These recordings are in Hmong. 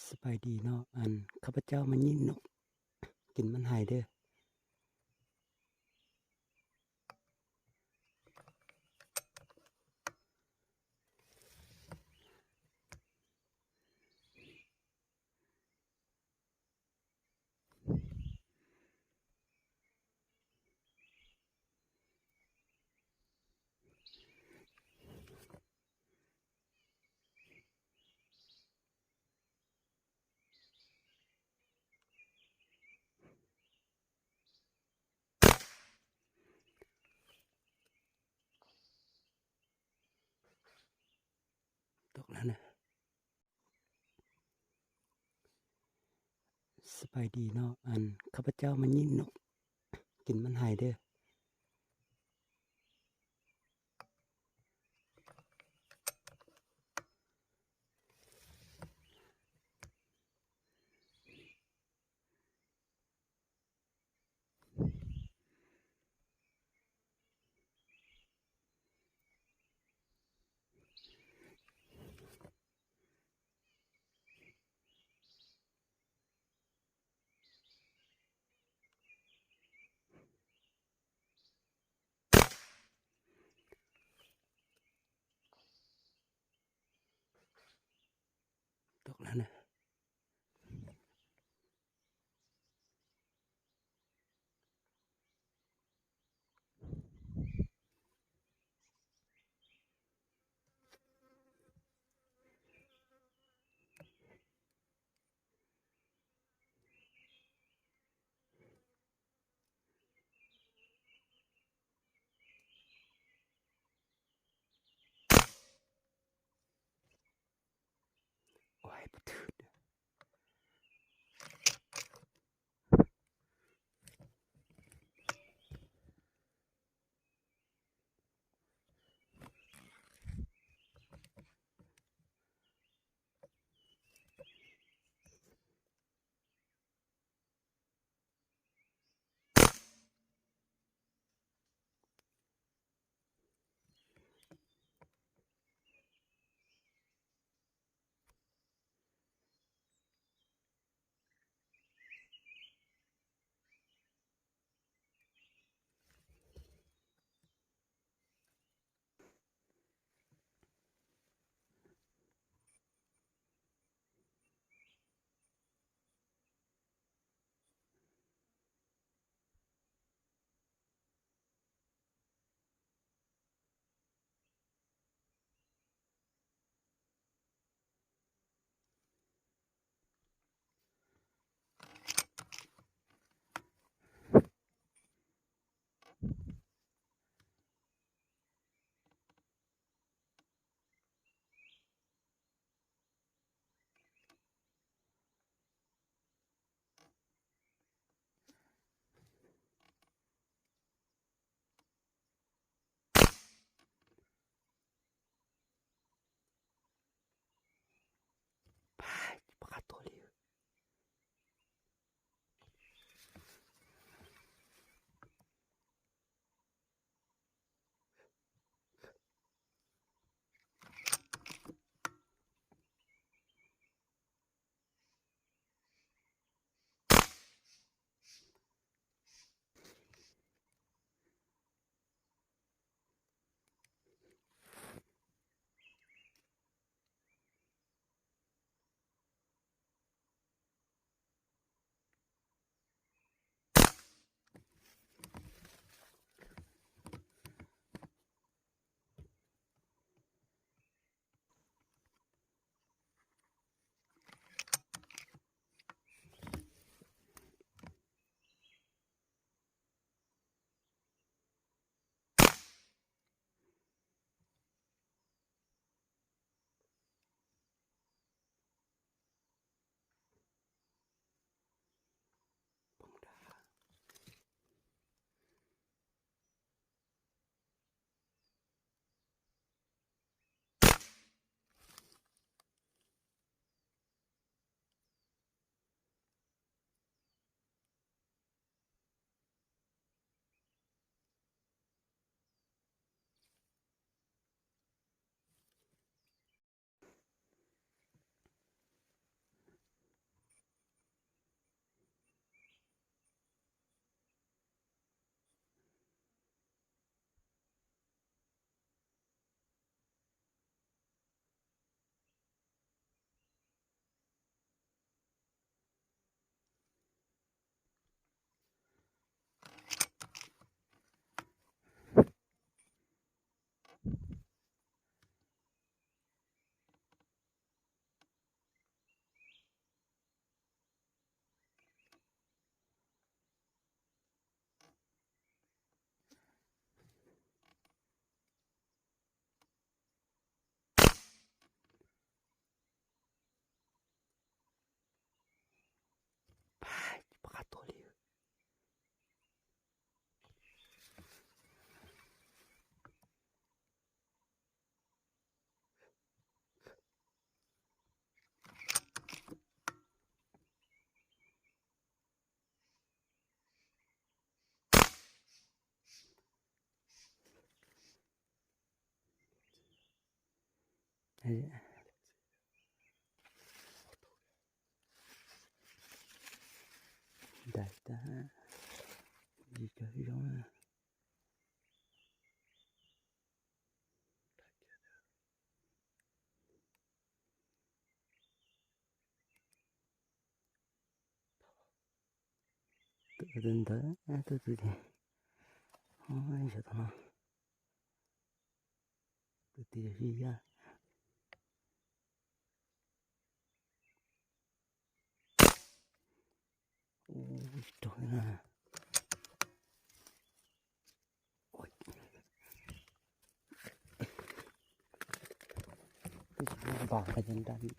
สบายดีเนาะ อันข้าพเจ้ามายิงนกกินมันหายเด้อ ตกแล้วนะ สบายดีเนาะ อันข้าพเจ้ามายิงนกกินมันหายเด้อ ตกแล้วนะ Ntais tag, tsis cog zoo. Tus ntawd, tus tus ces, xyov tau no, tus tus yog sib yaj. Ub, tsis raug li na. Twb tsis muaj npas nqa cov nra li.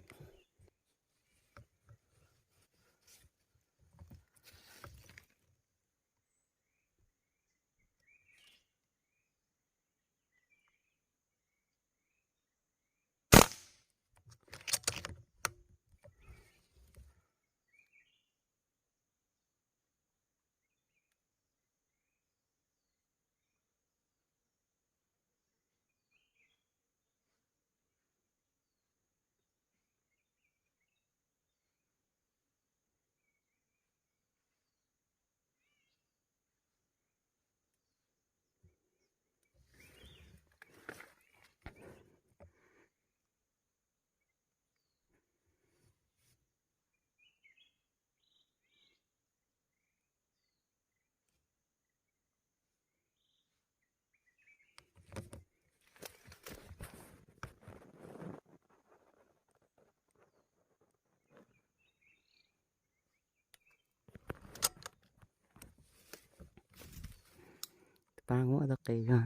Pab muab tau qe zog.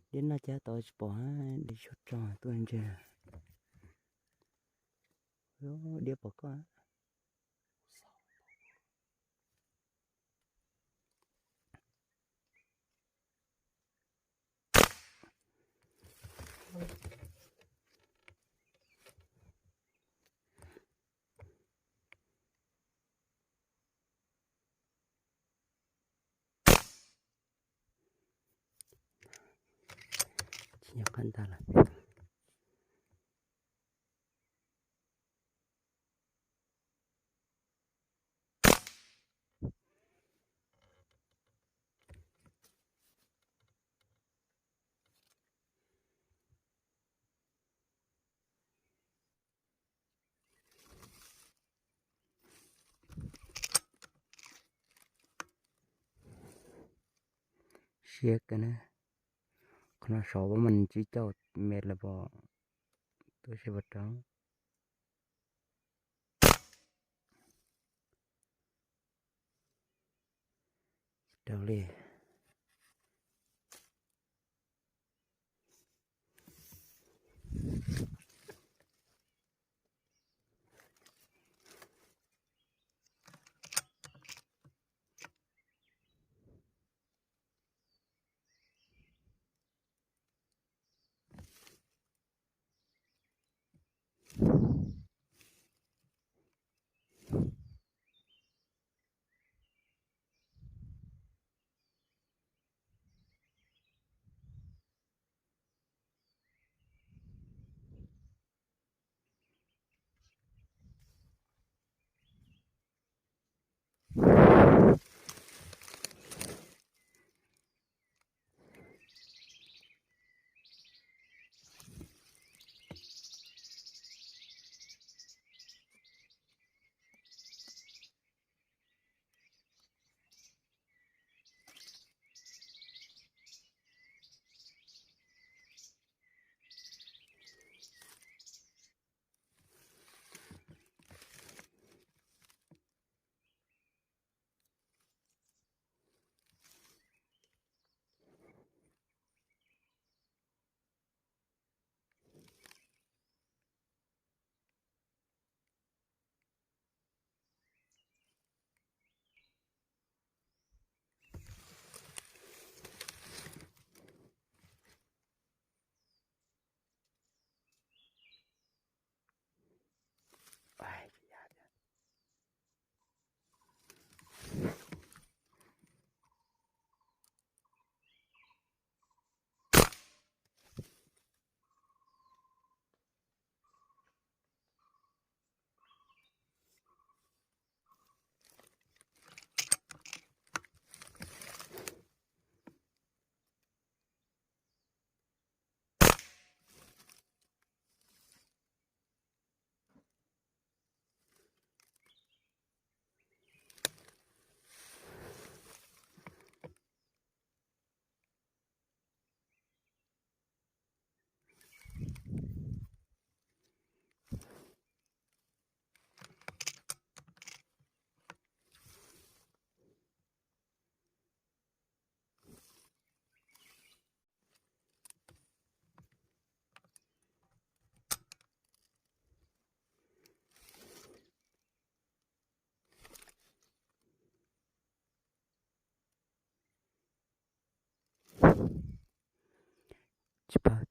Diab noj cab tau tsis pom, diab xyov tso tuaj ntsia. Diab pom koj. Tsis nyob qab ntag lawm. Siab kawg na, qhov no saum mas nws tsib caug mev lawm pom, tuaj siab pom rau. Raug li.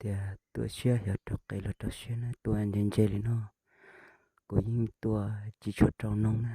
tias tua siab xyov rau qe los rau siab na, tua ntse ntse li no kuv yeej tua tsis tshua rau noog na.